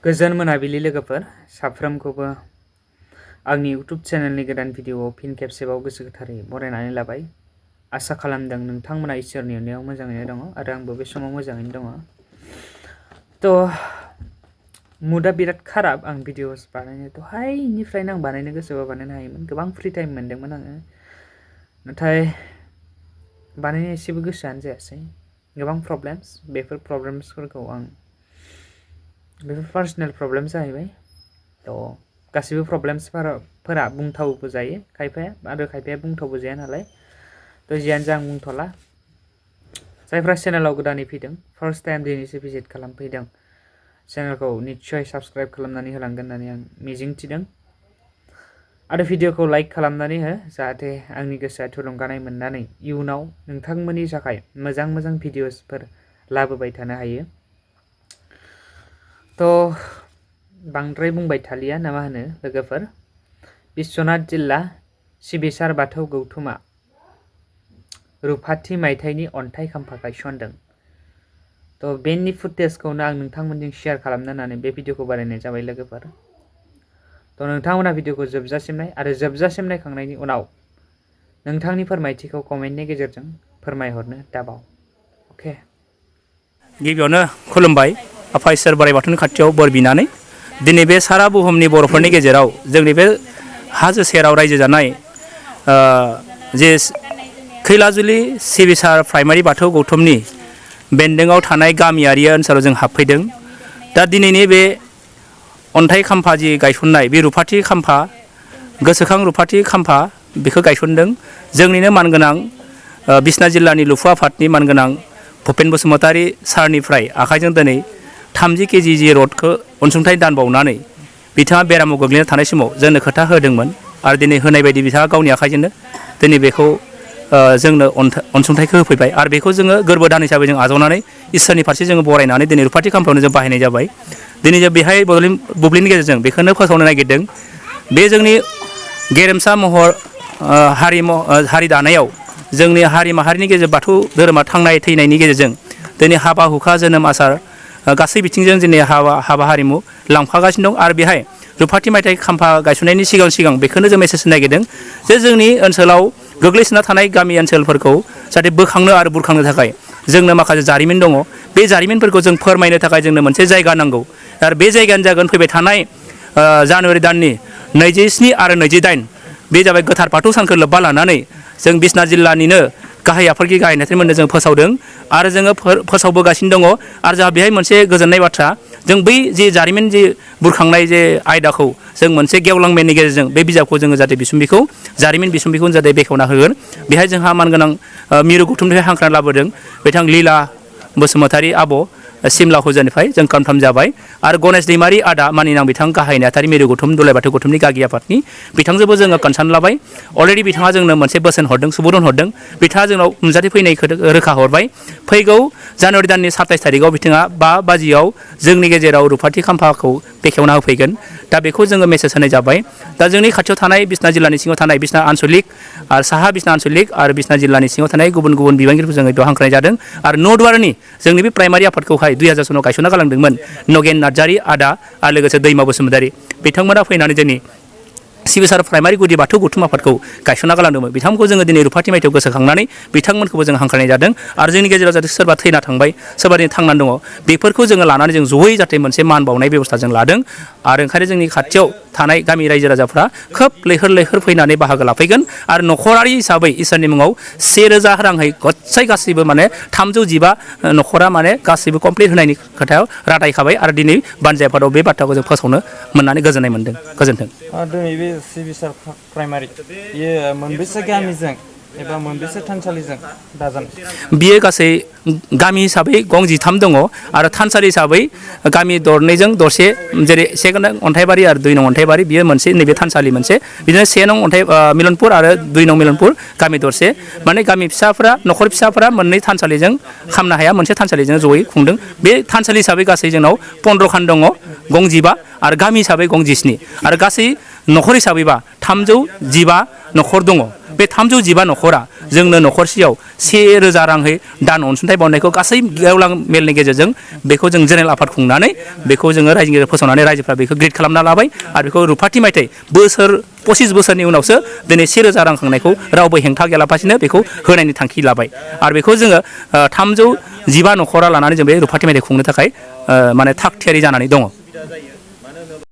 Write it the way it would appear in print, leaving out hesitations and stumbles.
गोजोन मोनाबिलि लोगोफोर साफ्रोमखौबो आंनि इउट्युब चेनेलनि गोदान भिडिअआव फिन खेबसेबाव गोसो गोथारै बरायनानै लाबाय। आसा खालामदों नोंथांमोना इसोरनि अननायाव मोजाङैनो दङ आरो आंबो बे समाव मोजाङैनो दङ। मुडा बिराद खाराब आं भिडिअस बानायनो दहायनिफ्रायनो आं बानायनो गोसोबा बानायनो हायोमोन। गोबां फ्रि टाइम मोन्दोंमोन आङो, नाथाय बानायनो एसेबो गोसोआनो जायासै। गोबां प्रब्लेम्स, बेफोर प्रब्लेम्सफोरखौ बेफोर पार्सनेल प्रब्लेम जाहैबाय। गासिबो प्रब्लेम्सफोरा बुंथावबो जायो खायफाया, आरो खायफाया बुंथावबो जाया नालाय। जियानो जा आं बुंथ'ला। जायफ्रा चेनेलाव गोदानै फैदों, फार्स्ट टाइम दिनैसो भिजिट खालामफैदों, चेनेलखौ निस्सय साबस्क्राइब खालामनानै होलांगोन होननानै आं मिजिंथिदों। आरो भिडिअखौ लाइक खालामनानै हो, जाहाथे आंनि गोसोआ थुलुंगानाय मोननानै इयुनाव नोंथांमोननि थाखाय मोजां मोजां भिडिअसफोर लाबोबाय थानो हायो। बांद्राय बुंबाय थालिया ना मा होनो लोगोफोर। यसनद जिल्ला सिबिसार बाथौ गौथुमा रुफाथि मायथाइनि अन्थाइ खाम्फा गायसनदों। बेनि फुटेजखौनो आं नोंथांमोनजों शेयार खालामनो होननानै बे भिडिअखौ बानायनाय जाबाय लोगोफोर। नोंथांमोना भिडिअखौ जोबजासिम नाय आरो जोबजासिम नायखांनायनि उनाव नोंथांनि फोरमायथिखौ कमेन्टनि गेजेरजों फोरमायहरनो दाबाव। अके। गिबियावनो खुलुमबाय आफा इसोर बोराइ बाथौनि खाथियाव बोर बिनानै दिनै बे सारा बुहुमनि बर'फोरनि गेजेराव जोंनि बे हाजो सेराव रायजो जानाय जे खैलाजुलि सिबिसार प्राइमारि बाथौ गौथुमनि बेन्दोङाव थानाय गामियारि ओनसोलाव जों हाबफैदों। दा दिनैनि बे अन्थाइ खाम्फा जि गायसननाय, बे रुफाथि खाम्फा, गोसोखां रुफाथि खाम्फा, बेखौ गायसनदों जोंनिनो मानगोनां बिसना जिल्लानि लुफु आफादनि मानगोनां भुपेन बसुमतारी सारनिफ्राय आखाइजों दिनै 30 केजि जि रडखौ अनसुंथाइ दान बावनानै बिथाङा बेरामाव गोग्लैना थानाय समाव जोंनो खोथा होदोंमोन आरो दिनै होनाय बायदि बिथाङा गावनि आखाइजोंनो दिनै बेखौ जोंनो अनसुंथाइखौ होफैबाय। आरो बेखौ जोङो गोरबो दान हिसाबै जों आजावनानै इसोरनि फारसे जोङो बरायनानै दिनै रुफाथि खाम्फायावनो जों बाहायनाय जाबाय। दिनै जों बेहाय बुब्लिनि गेजेरजों बेखौनो फोसावनो नागिरदों। बे जोंनि गेरेमसा महर हारि दानायाव जोंनि हारि माहारिनि गेजेराव बाथौ धोरोमा थांनाय थैनायनि गेजेरजों दिनै हाबा हुखा जोनोम आसार गासै बिथिंजों दिनै हाबा हारिमु लांफागासिनो दं। आरो बेहाय रुफाथि मायथाइ खाम्फा गायसननायनि सिगां बेखौनो जों मेसेज होनो नागिरदों जे जोंनि ओनसोलाव गोग्लैसोना थानाय गामि ओनसोलफोरखौ जाहाथे बोखांनो आरो बुरखांनो थाखाय जोंनो माखासे जारिमिन दङ। बे जारिमिनफोरखौ जों फोरमायनो थाखाय जोंनो मोनसे जायगा नांगौ। आरो बे जायगायानो जागोन फैबाय थानाय जानुवारि दाननि 27 आरो 28 बे जाबाय गोथार बाथौ सानखौ लोब्बा लानानै जों बिसना जिल्लानिनो गाहाय आफादगिरि गाहाय नेहाथारिमोननो जों फोसावदों आरो जोङो फोसावबोगासिनो दङ। आरो जोंहा बेहाय मोनसे गोजोननाय बाथ्रा, जों बै जे जारिमिन जे बुरखांनाय जे आयदाखौ जों मोनसे गेवलां मेलनि गेजेरजों बे बिजाबखौ जोङो जाहाथे जारिमिन बिसम्बिखौ जाहाथे बेखेवना होगोन। बेहाय जोंहा मानगोनां मिरु गौथुमनिफ्राय हांख्रायना लाबोदों बिथां लीला बसुमतारी आब' सिमला हुजानिफ्राय जों कनफार्म जाबाय। आरो गणेश दैमारि आदा मानिनां बिथां गाहाय नेहाथारि मिरु गौथुम दुलाराय बाथौ गौथुमनि गागि आफादनि बिथांजोंबो जोङो कनसार्न लाबाय। अलरेडि बिथाङा जोंनो मोनसे बोसोन हरदों, सुबुरुन हरदों। बिथाङा जोंनाव नुजाथि फैनायखौ रोखा हरबाय। फैगौ जानुवारि दाननि 27 थारिखआव बिथाङा 5 बाजियाव जोंनि गेजेराव रुफाथि खाम्फाखौ बेखेवना होफैगोन। दा बेखौ जोङो मेसेज होनाय जाबाय। दा जोंनि खाथियाव थानाय बिसना जिल्लानि सिङाव थानाय बिसना आनसलिक आरो साहा बिसना आनसलिक आरो बिसना जिल्लानि सिङाव थानाय गुबुन गुबुन बिबानगिरिफोरखौ जोङो बेयाव हांख्रायनाय जादों। आरो नौदुवारनि जोंनि बे प्राइमारि आफादखौहाय 2000 सनाव गायसनना गालांदोंमोन नगेन नार्जारि आदा आरो लोगोसे दैमा बसुमतारी, बिथांमोना फैनानै जोंनि सिबिसार प्राइमारि गुदि बाथौ गौथुम आफादखौ गायसनना गालांदोंमोन। बिथांमोनखौ जोङो दिनै रुफाथि मायथाइयाव गोसोखांनानै बिथांमोनखौबो जों हांख्रायनाय जादों। आरो जोंनि गेजेराव जाहाथे सोरबा थैना थांबाय, सोरबा दिनै थांनानै दङ, बेफोरखौ जोङो लानानै जों जयै जाहाथे मोनसे मान बावनाय बेब'स्था जों लादों। आरो ओंखायनो जोंनि खाथियाव थानाय गामि रायजो राजाफ्रा खोब लैहोर लैहोर फैनानै बाहागो लाफैगोन। आरो नखरारि हिसाबै इसोरनि मुङाव 1000 राङै गसाय गासैबो 315 नखरा गासैबो कमप्लिट होनायनि खोथायाव रादायखाबाय। आरो दिनै बानजाय आफादाव बे बाथ्राखौ जों फोसावनो मोननानै गोजोननाय मोनदों। गोजोन्थों। दिनै बे सिबिसार प्राइमारि बेयो मोनबेसे गामिजों एबा मोनबेसे थानसालिजों दाजानाय? बियो गासै गामि हिसाबै गं 13 दङ आरो थानसालि हिसाबै गामि दरनैजों दरसे, जेरै 1 नं अन्थाइबारि आरो 2 नं अन्थाइबारि, बियो मोनसे नैबे थानसालि मोनसे, बिदिनो 1 नं मिलनपुर आरो 2 नं मिलनपुर गामि दरसे। गामि फिसाफोरा, नखर फिसाफोरा मोननै थानसालिजों खामनो हाया, मोनसे थानसालिजों जयै खुंदों। बे थानसालि हिसाबै गासै जोंनाव 15 खान दङ, गं 15 आरो गामि हिसाबै गं 17 आरो गासै नखर हिसाबैबा 315 नखर दङ। बे 315 न'खरा जोंनो न'खरसेयाव 1000 रांहै दान अनसुंथाइ बावनायखौ गासै गेवलां मेलनि गेजेरजों बेखौ जों जेनेरेल आफाद खुंनानै बेखौ जोङो रायजोनि गेजेराव फोसावनानै रायजोफ्रा बेखौ ग्रिड खालामना लाबाय आरो बेखौ रुफाथि मायथाइ बोसोर 25 बोसोरनि उनावसो दिनै 1000 रां खांनायखौ रावबो हेंथा गैयालाफासिनो बेखौ होनायनि थांखि लाबाय आरो बेखौ जोङो 315 न'खरा लानानै जों बे रुफाथि मायथाइ खुंनो थाखाय माने थाग थियारि जानानै दङ।